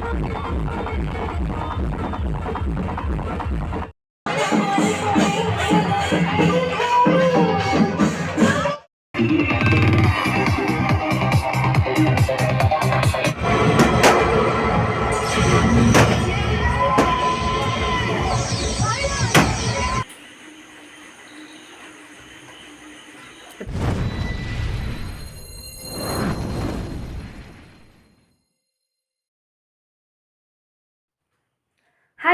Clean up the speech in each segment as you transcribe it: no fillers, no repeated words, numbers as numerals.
Hi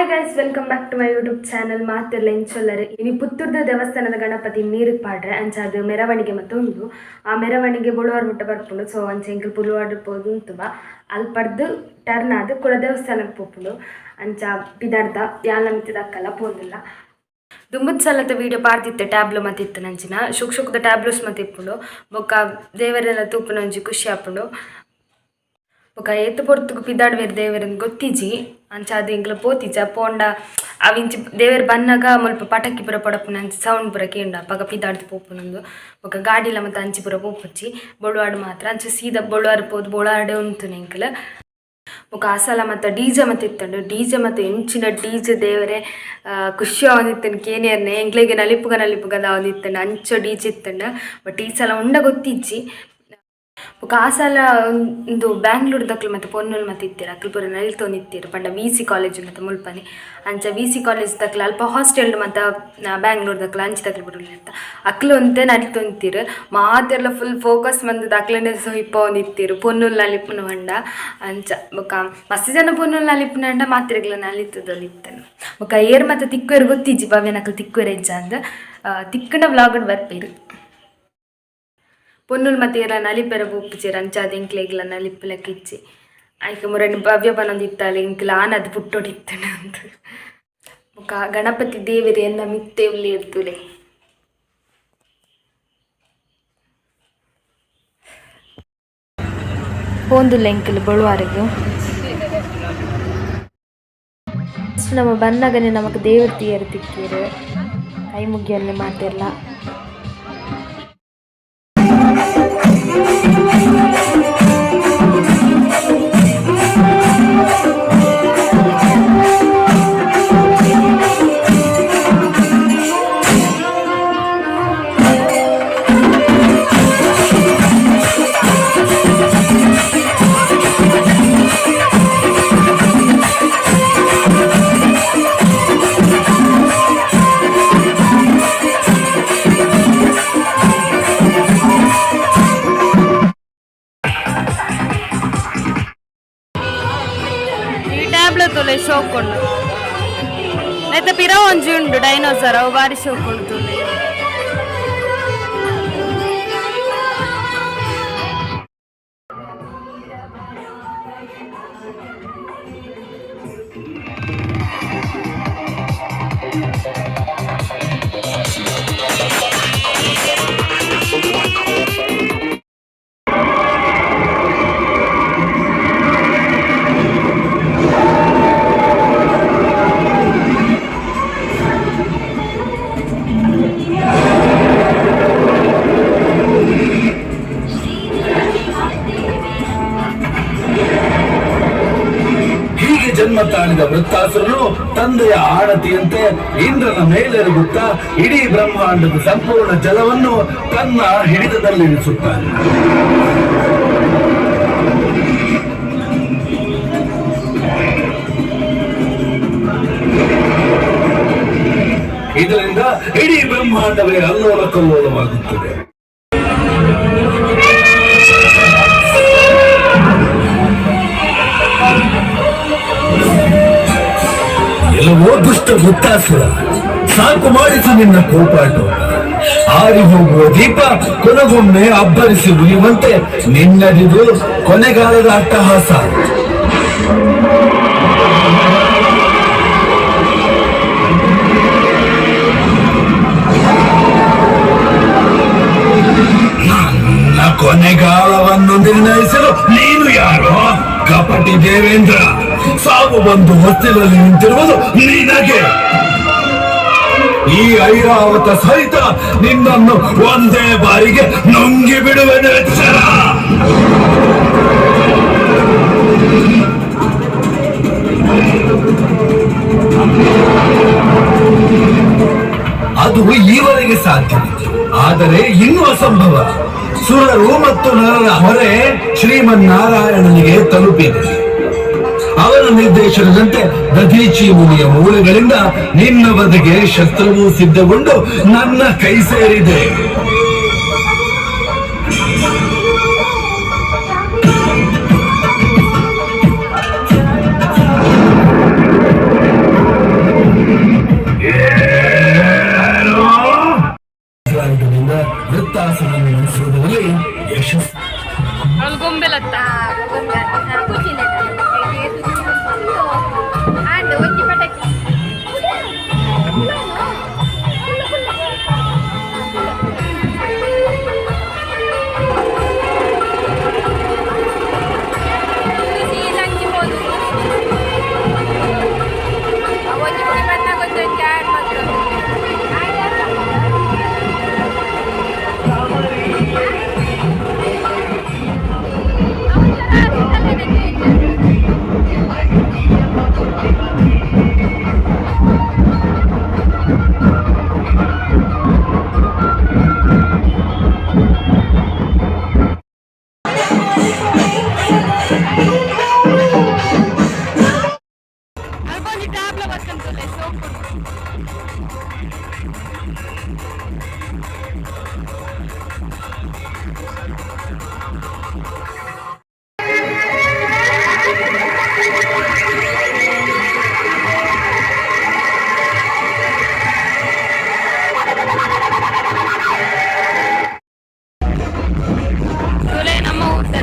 guys, welcome back to my YouTube channel ಮಾತೆರ್ಲ ಇಂಚೊಲ್ಲರ್. ಇನಿ ಪುತ್ತೂರ್ದ ದೇವಸ್ಥಾನದ ಗಣಪತಿ ನೀರಿಗೆ ಪಾಡ್ರೆ ಅಂಚ ಅದು ಮೆರವಣಿಗೆ ಮತ್ತು ಉಂಡು. ಆ ಮೆರವಣಿಗೆ ಬೊಳುವಾರ್ ಮುಟ್ಟ ಬರ್ಪುಂಡು. ಸೊ ಅಂಚ ಎಂಕಲ್ ಪುಲುವಾಡ್ ಪೋದು ಉಂತುವ ಅಲ್ಪಡ್ದು ಟರ್ನ್ ಆದ್ ಕುಡ ದೇವಸ್ಥಾನಕ್ಕೆ ಪೋಪುಂಡು. ಅಂಚ ಪಿದರ್ದ ಯಾಲ್ನ ಮಿತ್ತ್ ದಕ್ಕಲ ಪೋಂದಿಲ್ಲ. ದುಂಬುದ ಸಲತ ವೀಡಿಯೋ ಪಾಡ್ದಿತ್ತೆ ಟ್ಯಾಬ್ಲೋ ಮತ್ತಿತ್ತು ನಂಚಿನ ಶುಕ್ ಶುಕ್ದ ಟ್ಯಾಬ್ಲೋಸ್ ಮತ್ತೆ ಇಪ್ಪುಂಡು. ಬೊಕ್ಕ ದೇವರೆಲ್ಲ ತೂಪುನ ಒಂಜಿ ಖುಷಿ ಆಪುಂಡು. ಬೊಕ್ಕ ಏತ್ ಪೊರ್ತುಗು ಪಿದಾಡ್ವೆರ್ ದೇವೆರೆನ್ ಗೊತ್ತಿಜಿ. ಅಂಚ ಅದು ಎಂಕ್ಲ ಪೋತಿಜ ಪೋಂಡ ಅವಿಂಚಿ ದೇವೆರ್ ಬನ್ನಗ ಮುಲ್ಪ ಪಟಕಿ ಪೂರ ಪಡಪುನ ಅಂಚ ಸೌಂಡ್ ಪೂರ ಕೇಂಡ ಅಪಗ ಪಿದಾಡ್ದ್ ಪೋಪುನಂದು. ಬೊಕ್ಕ ಗಾಡಿಲ ಮತ್ತೆ ಅಂಚಿ ಪೂರ ಪೋಪುಜಿ ಬೊಳುವಾಡ್ ಮಾತ್ರ ಅಂಚ ಸೀದಾ ಬೊಳುವಾರ್ ಪೋದು ಬೊಳುವಾಡೆ ಉಂತುನೆ ಎಂಕ್ಲ. ಬೊಕ್ಕ ಆ ಮತ್ತೆ ಡಿಜೆ ಮತ್ತೆ ಇತ್ತುಂಡು. ಡಿಜೆ ಮತ್ತೆ ಎಂಚಿನ ಡಿಜೆ ದೇವರೇ ಖುಷಿ ಆವೊಂದಿತ್ತುಂಡು ಕೇನಿಯರ್ನೆ ಎಂಕ್ಲೆಗ್ ನಲಿಪುಗ ನಲಿಪುಗ ದಾವೊಂದಿತ್ತುಂಡು ಅಂಚ ಡಿಜೆ ಇತ್ತುಂಡು. ಬಟ್ ಈ ಸಲ ಉಂಡ ಗೊತ್ತಿಜ್ಜಿ. ಬೊಕ್ಕ ಆ ಸಲ ಉಂದು ಬ್ಯಾಂಗ್ಳೂರ್ ದಕ್ಲು ಮತ್ತೆ ಪೊನ್ನುಲು ಮತ್ತೆ ಇತ್ತೆರ್ ಅಕ್ಲು ಪೂರ ನಲಿತೊಂದಿತ್ತೆರ್ ಪಂಡ ವಿ ಸಿ ಕಾಲೇಜ್ ಮತ್ತೆ ಮುಲ್ಪನೆ. ಅಂಚ ವಿ ಸಿ ಕಾಲೇಜ್ ದಕ್ಲು ಅಲ್ಪ ಹಾಸ್ಟೆಲ್ ಮತ್ತೆ ಬ್ಯಾಂಗ್ಳೂರ್ ದಕ್ಲು ಅಂಚ ದಕ್ಲು ಪೂರ ಉಲ್ಲೆರ್ ಅಕ್ಲು ಒಂತೆ ನಲಿತೊಂದಿತ್ತೆರ್ ಮಾತೆರ್ಲ ಫುಲ್ ಫೋಕಸ್ ಮಂತುದು ಅಕ್ಲೆನೆ ಸೊಯ್ಪವೊಂದಿತ್ತೆರ್ ಪೊನ್ನುಲು ನಲಿಪುನ ಪಂಡ. ಅಂಚ ಬೊಕ್ಕ ಮಸ್ತ್ ಜನ ಪೊನ್ನುಲು ನಲಿಪುನ ಪಂಡ ಮಾತೆರ್ಗ್ಲ ನಲಿತುದೊಲಿತ್ತೇನೆ. ಬೊಕ್ಕ ಏರ್ ಮತ್ತೆ ತಿಕ್ಕುವೆರ್ ಗೊತ್ತಿಜ್ಜಿ ಭವ್ಯನಕ್ಲು ತಿಕ್ಕುವೆರ್ ಇಜ್ಜ ಅಂದ್ ತಿಕ್ಕುಂಡ ವ್ಲಾಗ್ ಬರ್ಪೆರ್. ಪೊನ್ನುಲು ಮತ್ತೆ ಏರ ನಲಿಪೆರೆ ಪೋಪುಜೆರ್ ಅಂಚಾದ್ ಎಂಕ್ಲೆಗ್ಲ ನಲಿಪುಲೆಕ ಇಜ್ಜಿ. ಐಕ್ ಮುರನಿ ಭವ್ಯ ಪನೊಂದಿತ್ತಾಲ್ ಎಂಕ್ಲ ಆನದ್ ಪುಟ್ಟೊಡಿತ್ತುಂಡು ಅಂದ್. ಬೊಕ್ಕ ಗಣಪತಿ ದೇವೆರ್ ಎನ್ನ ಮಿತ್ತೆ ಉಲ್ಲೆರ್ ತೂಲೆ. ಪೋಂದುಲ್ಲ ಎಂಕುಲು ಬೊಳುವಾರೆಗ್. ನಮ ಬನ್ನಗನೆ ನಮಕ್ ದೇವೆರ್ ತೂಯೆರೆ ತಿಕ್ಕಿಯೆರ್ ಕೈ ಮುಗಿಯೊನ್ನೆ ಮಾತೆರ್ಲ. ಈ ಟ್ಯಾಬ್ಲೋ ತೂಲೆ ಶೋಕ್ ಉಂಡು. ನೆತ್ತ ಪಿರ ಒಂಜಿ ಉಂಡು ಡೈನೋಸರ್ ಅವು ಬಾರಿ ಶೋಕ್ ಉಂಡು ತೂಲೆ. ಜನ್ಮ ತಾಳಿದ ವೃತ್ತಾಸುರನು ತಂದೆಯ ಆಣತಿಯಂತೆ ಇಂದ್ರನ ಮೇಲೆರಗುತ್ತಾ ಇಡೀ ಬ್ರಹ್ಮಾಂಡದ ಸಂಪೂರ್ಣ ಜಲವನ್ನು ತನ್ನ ಹಿಡಿತದಲ್ಲಿರಿಸುತ್ತಾನೆ. ಇದರಿಂದ ಇಡೀ ಬ್ರಹ್ಮಾಂಡವೇ ಅಲ್ಲೋಲ ಕಲ್ಲೋಲವಾಗುತ್ತದೆ. ಎಲ್ಲವೋ ದುಷ್ಟ ವೃತ್ತಾಸುರ, ಸಾಕು ಮಾಡಿಸು ನಿನ್ನ ಕೋಪಾಟ. ಆರಿ ಹೋಗುವ ದೀಪ ಕೊನೆಗೊಮ್ಮೆ ಅಬ್ಬರಿಸಿ ಉರಿಯುವಂತೆ ನಿನ್ನದಿದು ಕೊನೆಗಾಲದ ಅಟ್ಟಹಾಸ. ನನ್ನ ಕೊನೆಗಾಲವನ್ನು ನಿರ್ಣಯಿಸಲು ನೀನು ಯಾರೋ? ಕಪಟಿ ದೇವೇಂದ್ರ, ಸಾವು ಬಂದು ಹೊಸ್ತಿಲಲ್ಲಿ ನಿಂತಿರುವುದು ನಿನಗೆ. ಈ ಐರಾವತ ಸಹಿತ ನಿನ್ನನ್ನು ಒಂದೇ ಬಾರಿಗೆ ನುಂಗಿ ಬಿಡುವೆನು, ಎಚ್ಚರ. ಆದರೆ ಇನ್ನೂ ಅಸಂಭವ. ಸುರರು ಮತ್ತು ನರರ ಹೊರೆ ಶ್ರೀಮನ್ನಾರಾಯಣನಿಗೆ ತಲುಪಿದೆ. ಅವನ ನಿರ್ದೇಶನದಂತೆ ದಧೀಚಿ ಮುನಿಯ ಮೂಳೆಗಳಿಂದ ನಿನ್ನ ಬದಿಗೆ ಶಸ್ತ್ರವೂ ಸಿದ್ಧಗೊಂಡು ನನ್ನ ಕೈ ಸೇರಿದೆ. ಆಯುಧದಿಂದ ವೃತ್ತಾಸುರನ್ನು ನಡೆಸುವುದರಲ್ಲಿ ಯಶಸ್ಸು ಅವಳು ಗೊಂಬೆಲತ್ತ. ಆಂಡ್ ಒಂಜಿ ಪಟಾಕಿ. ಒಂಜಿ ಪುಡಿ ಬಣ್ಣ ಗೊತ್ತೊಂಜಿ ಆಡ್ ಮಾತ್ರ. ಅಲ್ಕೊಂಜಿ ಟ್ಯಾಬ್ಲ ಬತ್ತಂತುಲ್ಲೆ ಸೋಪು. ತುಲೆ ನಮ್ಮ ಊರ್ದ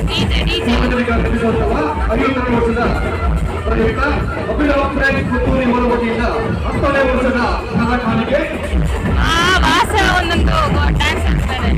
ಡಿಜೆ ಡಿಜೆ. ಸಾರ್ವಜನಿಕ ಗಣೇಶೋತ್ಸವ 50ನೇ ವರ್ಷದ ಪ್ರಯುಕ್ತ ಅಭಿನವ ಪ್ರೇಮ್ ಪುತ್ತೂರಿ ಇವರ ವತಿಯಿಂದ 10ನೇ ವರ್ಷದ ಕಲಾಕಾಣಿಕೆ. ಆ ವಾಸ ಒಂದೊಂದು ಡ್ಯಾನ್ಸ್ ಆಗ್ತಾರೆ.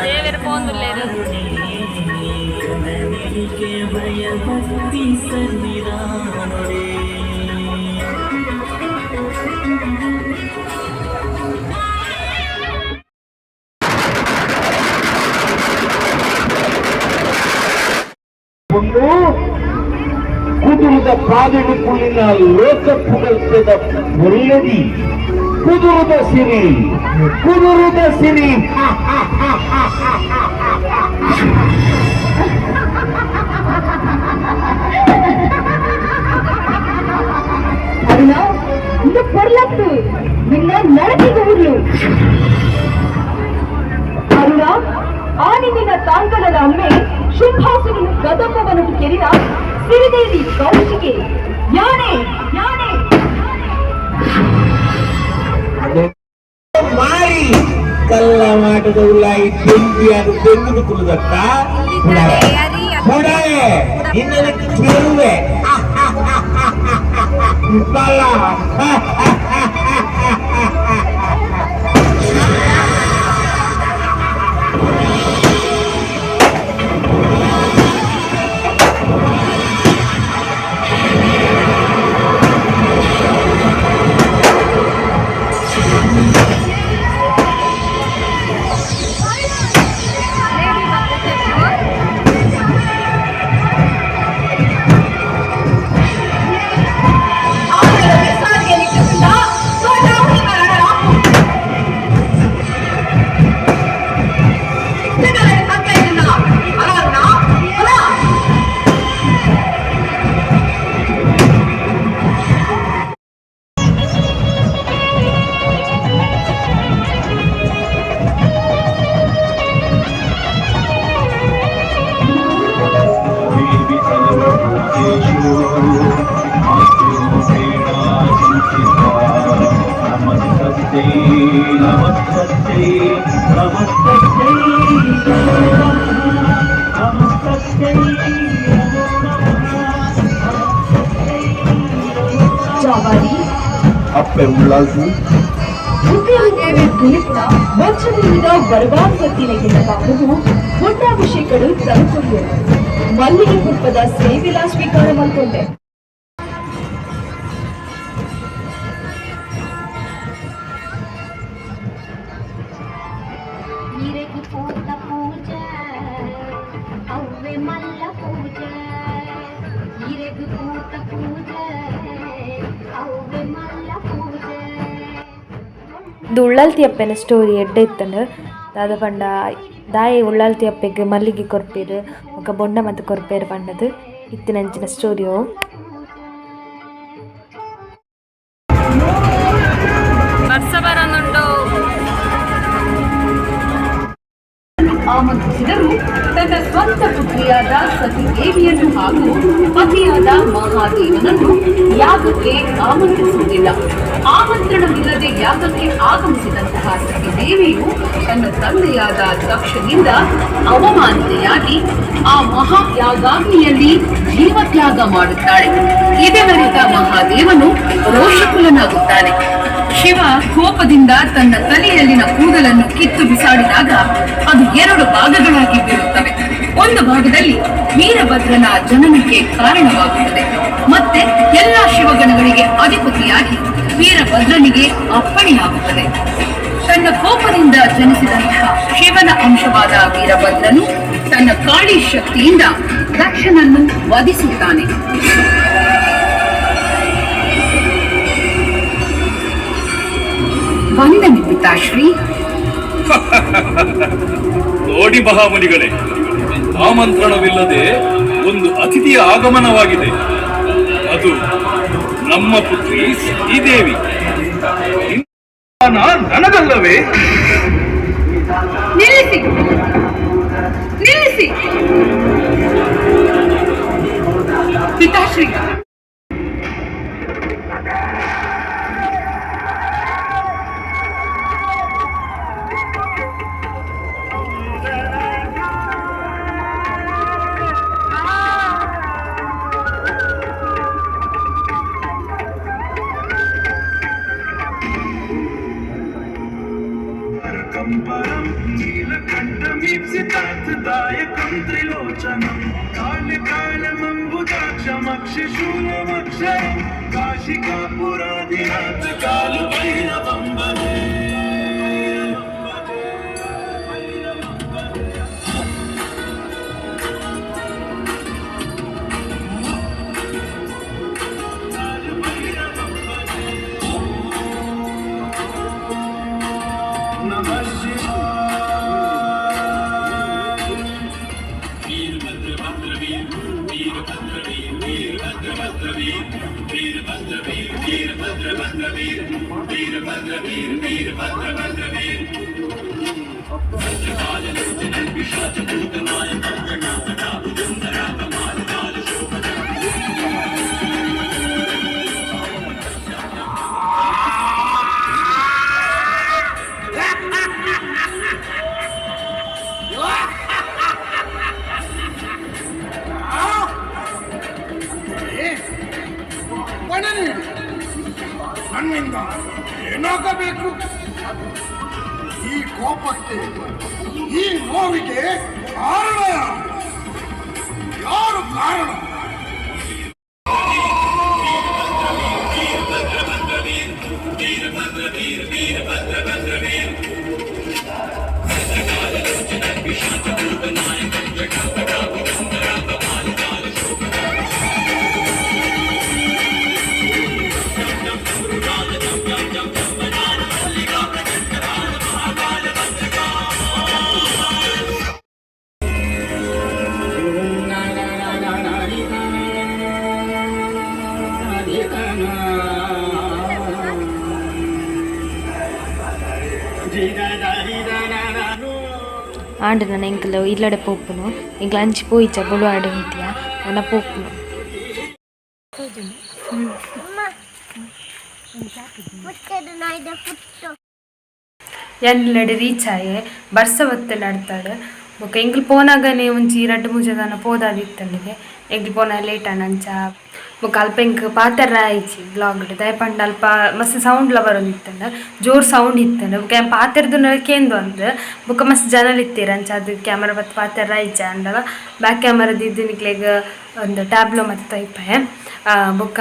ದೇವರ ಪೋಂದುಲ್ಲೇರು. ಕುದುರುದ ಪಾದೆಡು ಪುಳ್ಳಿನ ಲೋಕ ಪುಗಲ್ಪೆದ ಪೊಲ್ಲದಿ, ಕುದುರುದ ಸಿರಿ, ಕುದುರುದ ಸಿರಿ. ಅರುಣ, ಇಂದು ಪೊರ್ಲತ್ತು ನಿನ್ನ ನಡತಿಗೆ ಊರ್ಲು. ಅರುಣ, ಆನಿ ನಿನ್ನ ತಾಂಗಲನ ಅಮ್ಮೆ ಶುಂಭಾಸುರನು ಕದಂಬವನು ಕೆರಿನ ಸಿರಿದೇವಿ ಕೌಶಿಕೆ ಯಾನೆ ಯಾನೆ. ಮಾರಿ ಕಲ್ಲ ಮಾಟದ ಉಲ್ಲಾಯಿ ಬೆಂಕಿಯಾದ ಬೆಂಗುದು ಕುಲದತ್ತ ಬುಡಾಯ ನಿನ್ನ ಕೇಳುವೆ ಬಲ. ನಮಸ್ತಸ್ಯೈ ನಮಸ್ತಸ್ಯೈ ನಮಸ್ತಸ್ಯೈ ನಮಸ್ತಸ್ಯೈ. ಚಾವಾರಿ ಅಪ್ಪೆ ಉಳ್ಳಾಲ್ತಿ ಉಗ್ರದೇವಿ ದುಲಿಪ್ತ ವಜ್ರದಿಂದ ವರವಾನುವತ್ತಿನ ಪಾಪವು ಪುಟ್ಟಾಭಿಷೇಕಗಳು ತಲುಪುವೆ ಮಲ್ಲಿಗೆ ಪುಷ್ಪದ ಸೇವೆಲ ಸ್ವೀಕಾರ ಮಾಡಿಕೊಂಡೆ. ನೀರಗಿ ಪೂತ ಪೂಜೆ ಅವ್ವೆ ಮಲ್ಲ ಪೂಜೆ, ನೀರಗಿ ಪೂತ ಪೂಜೆ ಅವ್ವೆ ಮಲ್ಲ ಪೂಜೆ. ಇದು ಉಳ್ಳಾಲ್ತಿ ಅಪ್ಪೆನ ಸ್ಟೋರಿ ಎಡ್ಡೆ ಇತ್ತಂಡು. ದಾದ ಪಂಡ ದಾಯಿ ಉಳ್ಳಾಲ್ತಿ ಅಪ್ಪೆಗ್ ಮಲ್ಲಿಗೆ ಕೊರ್ಪೇರು ಬೊಕ ಬೊಂಡ ಮತ್ತು ಕೊರ್ಪೇರು ಪಂಡದು ಇತ್ತಿನಂಚಿನ ಸ್ಟೋರಿ ಅವು. ಬರ್ಸ ಬರನುಂಡು. ಆಮಂತ್ರಿಸಿದರು. ತನ್ನ ಸ್ವಂತ ಪುತ್ರಿಯಾದ ಸತೀದೇವಿಯನ್ನು ಹಾಗೂ ಪತಿಯಾದ ಮಹಾದೇವನನ್ನು ಯಾಗಕ್ಕೆ ಆಮಂತ್ರಿಸುವುದಿಲ್ಲ. ಆಮಂತ್ರಣವಿಲ್ಲದೆ ಯಾಗಕ್ಕೆ ಆಗಮಿಸಿದಂತಹ ಸತೀದೇವಿಯು ತನ್ನ ತಂದೆಯಾದ ದಕ್ಷನಿಂದ ಅವಮಾನಿತೆಯಾಗಿ ಆ ಮಹಾಯಾಗಾಗ್ನಿಯಲ್ಲಿ ಜೀವತ್ಯಾಗ ಮಾಡುತ್ತಾಳೆ. ಇದನ್ನರಿತ ಮಹಾದೇವನು ರೋಷಕುಲನಾಗುತ್ತಾನೆ. ಶಿವ ಕೋಪದಿಂದ ತನ್ನ ತಲೆಯಲ್ಲಿನ ಕೂದಲನ್ನು ಕಿತ್ತು ಬಿಸಾಡಿದಾಗ ಅದು ಎರಡು ಭಾಗಗಳಾಗಿ ಬೀಳುತ್ತವೆ. ಒಂದು ಭಾಗದಲ್ಲಿ ವೀರಭದ್ರನ ಜನನಕ್ಕೆ ಕಾರಣವಾಗುತ್ತದೆ. ಮತ್ತೆ ಎಲ್ಲಾ ಶಿವಗಣಗಳಿಗೆ ಅಧಿಪತಿಯಾಗಿ ವೀರಭದ್ರನಿಗೆ ಅಪ್ಪಣೆಯಾಗುತ್ತದೆ. ತನ್ನ ಕೋಪದಿಂದ ಜನಿಸಿದಂತಹ ಶಿವನ ಅಂಶವಾದ ವೀರಭದ್ರನು ತನ್ನ ಕಾಳಿ ಶಕ್ತಿಯಿಂದ ದಕ್ಷನನ್ನು ವಧಿಸುತ್ತಾನೆ. ವಂದನೆ ಪಿತಾಶ್ರೀ. ನೋಡಿ ಮಹಾಮುನಿಗಳೇ, ಆಮಂತ್ರಣವಿಲ್ಲದೆ ಒಂದು ಅತಿಥಿಯ ಆಗಮನವಾಗಿದೆ. ಅದು ನಮ್ಮ ಪುತ್ರಿ ಸತೀದೇವಿ. ನನಗಲ್ಲವೇ? ನಿಲ್ಲಿಸಿ, ನಿಲ್ಲಿಸಿ ಪಿತಾಶ್ರೀ. కంపరం నీలకంఠమీప్సితార్థదాయకం త్రిలోచనం కాళకాళమంబుదాక్షమక్షశూలమక్షరం కాశికాపురాధినాథ కాలుభైరవం భజే. నమః ಪಣ ನೀಡಿ ನನ್ನಿಂದ ಏನಾಗಬೇಕು? ಈ ಕೋಪಕ್ಕೆ, ಈ ನೋವಿಗೆ ಕಾರಣ ಯಾರು? ಯಾರು ಕಾರಣ? ಆಂಡ ನನ ಎಂಕುಲು ಇಲ್ಲಡೆ ಪೋಪುನು. ಎಂಕ್ಲ ಅಂಚಿ ಪೋಯಿಚ ಬೊಳುವಾಡೆ ಉಂತಿಯ ನನ ಪೋಪುನು. ಎಲ್ಲೆಡೆ ರೀಚ್ ಆಯೆ. ಬರ್ಸ ಬತ್ತೆ ನಡ್ತಾಳೆ. ಬೊಕ್ಕ ಎಂಕ್ಲು ಪೋನಾಗನೆ ಒಂಜಿ ರಡ್ಡ್ ಮೂಜಿ ದಾನ ಪೋದಾದಿತ್ತಂಡಿಗೆ ಎಂಕ್ಲು ಪೋನ ಲೇಟ್ ಆಂಡ್ ಅಂಚ. ಬೊಕ್ಕ ಅಲ್ಪ ಎಂಕ್ ಪಾತೆರ ಆಯಿಜಿ ಬ್ಲಾಗ್ ದಾಯೆ ಪಂಡ ಅಲ್ಪ ಮಸ್ತ್ ಸೌಂಡ್ಲ ಬರೊಂದಿತ್ತಂಡ, ಜೋರ್ ಸೌಂಡ್ ಇತ್ತಂಡ. ಬೊಕ್ಕ ಯಾನ್ ಪಾತೆರ್ದುನ ಕೇಂದು ಅಂದ್. ಬೊಕ್ಕ ಮಸ್ತ್ ಜನಲ್ ಇತ್ತೆರ್, ಅಂಚ ಅದು ಕ್ಯಾಮರಾ ಬತ್ತ್ ಪಾತೆರ ಆಯಿಜಿ. ಆಂಡಲ ಬ್ಯಾಕ್ ಕ್ಯಾಮರಾ ದೀದ್ ನಿಕ್ಲೆಗ್ ಒಂದು ಟ್ಯಾಬ್ಲೋ ಮಸ್ತ್ ತೋಯಿಪೆ. ಬೊಕ್ಕ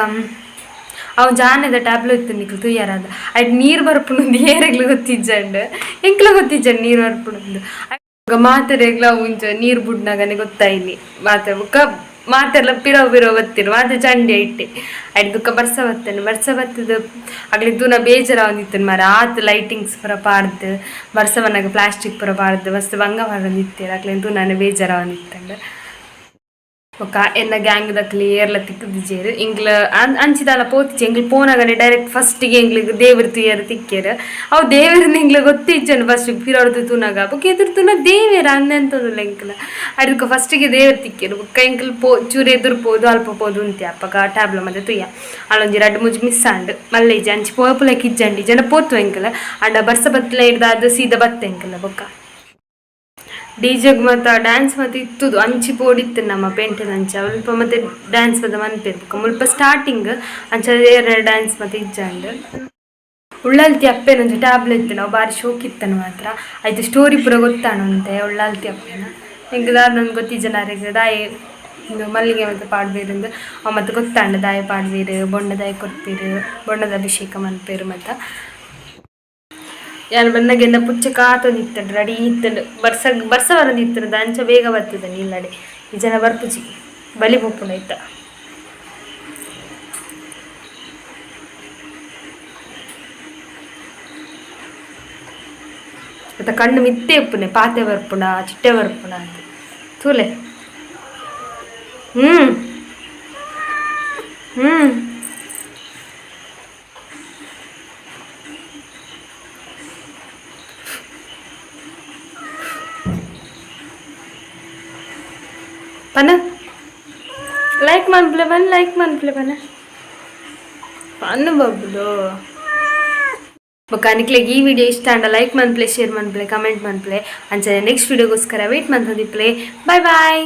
ಅವು ಜಾನೆದ ಟ್ಯಾಬ್ಲೋ ಇತ್ತು ನಿಕ್ಲು ತೂಯರಾದ. ಐಟ್ ನೀರು ಬರ್ಪುಂಡು ಏರೆಗ್ಲ ಗೊತ್ತಿಜ್ಜಂಡ್, ಎಂಕ್ಲ ಗೊತ್ತಿಜ್ಜಂಡ್ ನೀರು ಬರ್ಪುಂಡು. ಮಾತೆರೆಗ್ಲ ಒಂಚ ನೀರು ಬುಡ್ನಗನೆ ಗೊತ್ತಾಯಿನಿ ಮಾತೆ. ಬೊಕ್ಕ ಮಾತೆರ್ಲ ಪಿರವು ಪಿರವು ಬತ್ತೀರು ಮಾತೆ ಚಂಡಿ ಐಟೆ. ಐಟ್ ಬೊಕ್ಕ ಬರ್ಸ ಬತ್ತಂಡ್. ಬರ್ಸ ಬತ್ತದ ಅಗ್ಲಿ ತೂನ ಬೇಜಾರಾವೊಂದಿತ್ತುಂಡು ಮಾರ್ರೆ. ಆತ್ ಲೈಟಿಂಗ್ಸ್ ಪೂರ ಪಾಡ್ದ್ ಬರ್ಸ ಬನ್ನಗ ಪ್ಲಾಸ್ಟಿಕ್ ಪೂರ ಪಾಡ್ದ್ ಮಸ್ತ್ ಬಂಗ ಪಾಡೊಂದಿತ್ತೆರ್. ಅಕ್ಲೆನ್ ತೂನನೆ ಬೇಜಾರಾವೊಂದಿತ್ತುಂಡು. ಬೊಕ್ಕ ಎನ್ನ ಗ್ಯಾಂಗ್ ದಕ್ಲು ಏರ್ಲ ತಿಕ್ಕುದಿಜೆರ್. ಎಂಕ್ಲ ಅಂಚಿದಾಲ ಪೋತಿಜಿ. ಎಂಕ್ಲು ಪೋನಗನೆ ಡೈರೆಕ್ಟ್ ಫಸ್ಟಿಗೆ ಎಂಕ್ಲೆಗ್ ದೇವೆರ್ ತೂಯೆರೆ ತಿಕ್ಕೆರ್. ಅವು ದೇವೆರ್ಂದ್ ಎಂಕ್ಲೆಗ್ ಗೊತ್ತಿಜ್ಜಂಡ್ ಫಸ್ಟ್ ಪಿರವುಡ್ದು ತೂನಗ. ಬೊಕ್ಕ ಎದುರು ತೂನ ದೇವೆರ್ ಅಂದೆಂತದುಲ್ಲ ಎಂಕ್ಲ. ಅಡ್ಕ ಫಸ್ಟಿಗೆ ದೇವೆರ್ ತಿಕ್ಕೆರ್. ಬೊಕ್ಕ ಎಂಕ್ಲು ಪೋ ಚೂರು ಎದುರು ಪೋದು ಅಲ್ಪ ಪೋದು ಉಂತ್ಯ. ಅಪಗ ಟ್ಯಾಬ್ಲೋ ಮತ್ತೆ ತೂಯ. ಅಲ್ಲೊಂಜಿ ರಡ್ಡ್ ಮೂಜಿ ಮಿಸ್ ಆಂಡ್, ಮಲ್ಲೆ ಇಜ್ಜಿ. ಅಂಚಿ ಪೋಪುಲೆಕ ಇಜ್ಜಂಡ್, ಇಜ್ಜಂಡ ಪೋತು ಎಂಕ್ಲ. ಆಂಡ ಬರ್ಸ ಬತ್ತಲ ಇಡ್ದಾದ್ ಸೀದಾ ಬತ್ತೆ ಎಂಕ್ಲ. ಬೊಕ್ಕ ಡಿಜೆಗ್ ಮಾತ ಡ್ಯಾನ್ಸ್ ಮಾತ ಇತ್ತುದು. ಅಂಚಿ ಪೋಡಿತ್ತು ನಮ್ಮ ಪೇಂಟೆದ ಅಂಚ ಅಲ್ಪ ಮತ್ತೆ ಡ್ಯಾನ್ಸ್ ಮಾತ ಮನ್ಪೆರ್. ಬೊಕ್ಕ ಮುಲ್ಪ ಸ್ಟಾರ್ಟಿಂಗ್ ಅಂಚ ಡ್ಯಾನ್ಸ್ ಮಾತ ಇಜ್ಜಂಡ್. ಉಳ್ಳಾಲ್ತಿ ಅಪ್ಪೆನ ಒಂಜಿ ಟ್ಯಾಬ್ಲೋ ಇತ್ತು, ನಾವು ಬಾರಿ ಶೋಕ್ ಇತ್ತನು ಮಾತ್ರ. ಆಯ್ತು, ಸ್ಟೋರಿ ಪೂರ ಗೊತ್ತಾಣುಂತೆ ಉಳ್ಳಾಲ್ತಿ ಅಪ್ಪೆನ. ಎಂಕ್ ದಾದ ಗೊತ್ತಿಜ್ಜನಾರೆಗ್ ದಾಯೆ ಇಂದು ಮಲ್ಲಿಗೆ ಮತ್ತೆ ಪಾಡ್ಬೇರಿಂದು ಅವು ಮತ್ತೆ ಗೊತ್ತಾಂಡ. ದಾಯೆ ಪಾಡ್ಬೇರು, ಬೊಂಡ ದಾಯೆ ಕೊರ್ಪೇರು, ಬೊಂಡದ ಅಭಿಷೇಕ ಮನ್ಪೇರು ಮತ್ತ. ಯಾನ್ ಬನ್ನಗ ಎನ್ನ ಪುಚ್ಚೆ ಕಾತೊಂದಿತ್ತಂಡು, ರೆಡಿ ಇತ್ತಂಡು. ಬರ್ಸ ಬರ್ಸ ಬರೊಂದಿತ್ತಂಡು, ಅಂಚ ಬೇಗ ಬರ್ತದೆ ಇಲ್ಲಡೆ. ಈ ಜನ ಬರ್ಪುಜಿ, ಬಲಿ ಪೋಪುಂಡು ಐತ. ಮತ್ತೆ ಕಣ್ಣು ಮಿತ್ತೆ ಉಪ್ಪುನೆ, ಪಾತೆ ಬರ್ಪುಣ ಚಿಟ್ಟೆ ಬರ್ಪುಣ ಅಂತ ತೂಲೆ. ಹ್ಮ್ ಹ್ಮ್ ಪನ ಲೈಕ್ ಮನ್ಪುಲೆ, ಪನ್ ಲೈಕ್ ಮನ್ಪುಲೆ, ಪನ ಪನ್ನು ಬಬ್ಲು. ಬೊಕ್ಕ ನಿಕ್ಲೆಗ್ ಈ ವಿಡಿಯೋ ಇಷ್ಟ ಆಂಡ ಲೈಕ್ ಮನ್ಪುಲೆ, ಶೇರ್ ಮನ್ಪುಲೆ, ಕಮೆಂಟ್ ಮನ್ಪುಲೆ. ಅಂಚನೆ ನೆಕ್ಸ್ಟ್ ವಿಡಿಯೋಗೋಸ್ಕರ ವೇಟ್ ಮಂತೊಂದಿಪ್ಪುಲೆ. Bye boy.